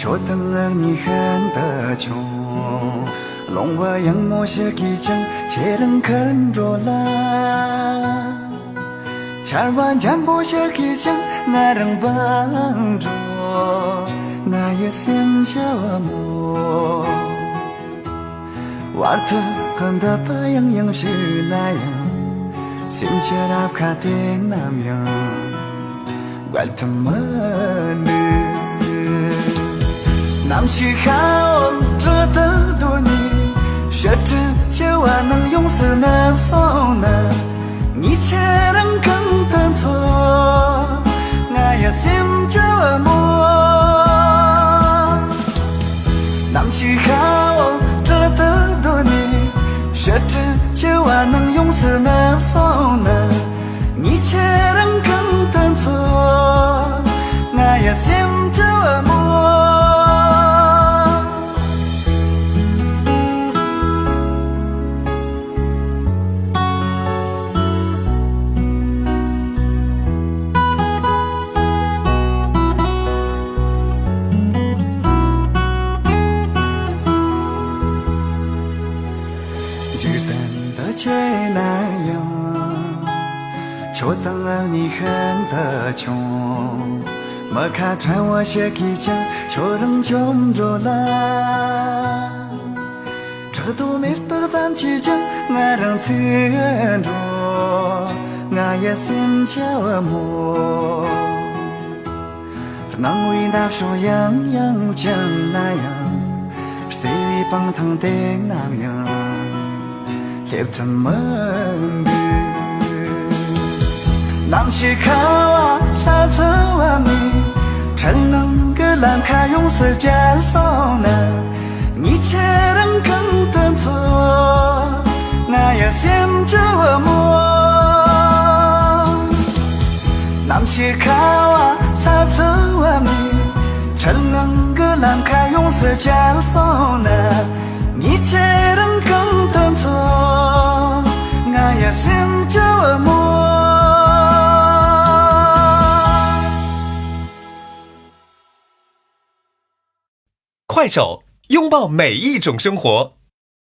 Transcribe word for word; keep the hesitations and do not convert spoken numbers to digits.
ཁྱོད་དང་ང་གཉིས་ཤིན་ཏུ་ཆུང་། ལོང་བ་ཡང་མོ་ཞིག་གིས་ཀྱང་ཁྱེད་རང་ཁར་འགྲོ་ལ། ཆར་བ་འཇམ་པོ་ཞིག་གིས་ཀྱང་ང་རང་བང་འགྲོ། ང་ཡི་སེམས་ཆེ་བ་མོ། བར་ཐག་གི་འདབ་པ་ཡང་ཡང་ཞིག་ན་ཡང་། སེམས་ཀྱི་རབ་ཁ་དེ་ནམ་ཡང་། བརྒལ་ཐུབ་མི་ནུས། ནམ་ཞིག་ཤྭ་འོད་དྲུད་དུ་འདོད་ནས། ཕྱི་དྲོ་བྱི་བ་རྣམས་ཡོངས་སུ་ནུབ་སོང་ན། ངས་ཁྱེད་རང་གང་དུ་འཚོལ། ང་ཡི་སེམས་ཀྱི་བུ་མོ། ནམ་ཞིག་ཤྭ་འོད་དྲུད་དུ་འདོད་ནས། ཕྱི་དྲོ་བྱི་བ་རྣམས་ཡོངས་སུ་ནུབ་སོང་ན། ངས་ཁྱེད་རང་གང་དུ་འཚོལ། ང་ཡི་སེམས་ཀྱི་བུ་མོ། འཇིག་རྟེན་འདི་ཆེ་ན་ཡང་། ཁྱོད་དང་ང་གཉིས་ཤིན་ཏུ་ཆུང་། མི་ཁ་ཕྲན་བུ་ཞིག་གིས་ཀྱང་ཁྱོད་རང་བཅོམ་འགྲོ་ལ། བྲག་རྡོ་མེ་སྟག་ཙམ་གྱིས་ཀྱང་ང་རང་ཚིག་འགྲོ། ང་ཡི་སེམས་ཆེ་བུ་མོ། སྣང་བའི་འདབ་གཤོག་ཡང་ཡང་བཅིངས་ན་ཡང་། བརྩེ་བའི་སྤང་ཐང་དེ་ནམ་ཡང་། སླེབས་ཐུབ་མི་འདུག་ནམ་ཞིག་ཤྭ་བ་ལྷ་ལྷུ་བ་མོས། འཕྲུལ་སྣང་གི་ལམ་ཁ་ཡོངས་སུ་བརྒྱལ་སོང་ན། ངས་ཁྱེད་རང་གང་དུ་འཚོལ། ང་ཡི་སེམས་ཀྱི་བུ་མོ། ནམ་ཞིག་ཤྭ་བ་ལྷ་ལྷུ་བ་མོས། འཕྲུལ་སྣང་གི་ལམ་ཁ་ཡོངས་སུ་བརྒྱལ་སོང་ན། ངས་ཁྱེད་རང་གང་དུ་འཚོལ། ང་ཡི་སེམས་ཀྱི་བུ་མོ། 快手，拥抱每一种生活。